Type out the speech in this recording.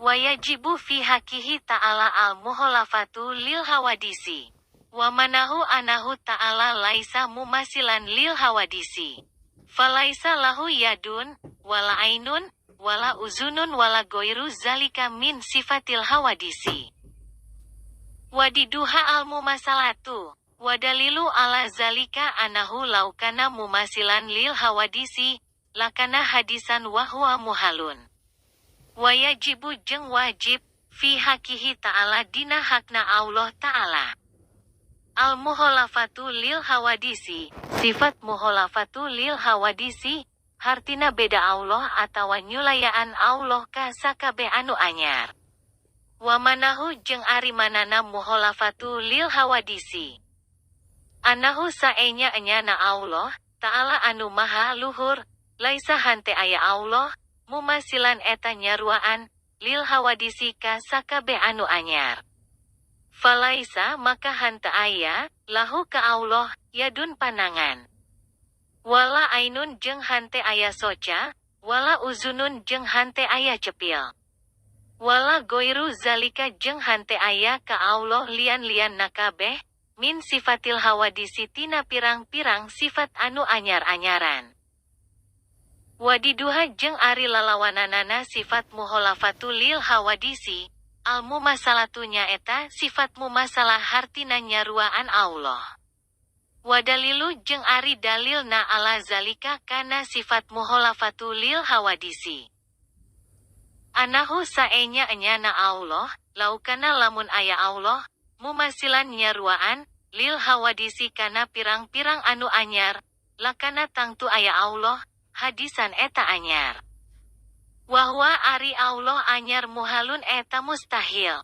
Wayajibu fi haqihi ta'ala al mukhalafatu lil hawadisi. Wa manahu anahu ta'ala laisa mumasilan lil hawadisi. Falaisa lahu yadun, wala ainun, wala uzunun wala goiru zalika min sifatil hawadisi. Wadiduha al mumasalatu. Wadalilu ala zalika anahu laukana mumasilan lil hawadisi, lakana hadisan wahwa muhalun. Wayajibu jeung wajib, fi haqihi ta'ala dina hakna Allah ta'ala. Al mukhalafatu lil hawadisi, sifat mukhalafatu lil hawadisi, hartina beda Allah atawa nyulayaan Allah ka sakabeh anu anyar. Wa manahu jeung ari manana mukhalafatu lil hawadisi. Anahu saenya enyana Allah, ta'ala anu maha luhur, laisa hante aya Allah, mumasilan eta nyaruaan, lil hawadisi ka sakabeh anu anyar. Falaisa maka hante aya, lahu ka Allah, yadun panangan. Wala ainun jeung hante aya soca, wala uzunun jeung hante aya cepil. Wala goiru zalika jeung hante aya ka Allah lian-lian nakabeh, min sifatil hawadisi tina pirang-pirang sifat anu anyar-anyaran. Wadiduha jeung ari lalawananana sifat mukhalafatu lil hawadisi, al mumasalatu nyaeta sifat mumasalah hartina nyaruaan Allah. Wadalilu jeung ari dalilna ala zalika kana sifat mukhalafatu lil hawadisi. Anahu saenya enyana Allah, laukana lamun aya Allah, mumasilan nyaruaan, lil hawadisi kana pirang-pirang anu anyar, lakana tangtu aya Allah, hadisan eta anyar. Wahwa ari Allah anyar muhalun eta mustahil.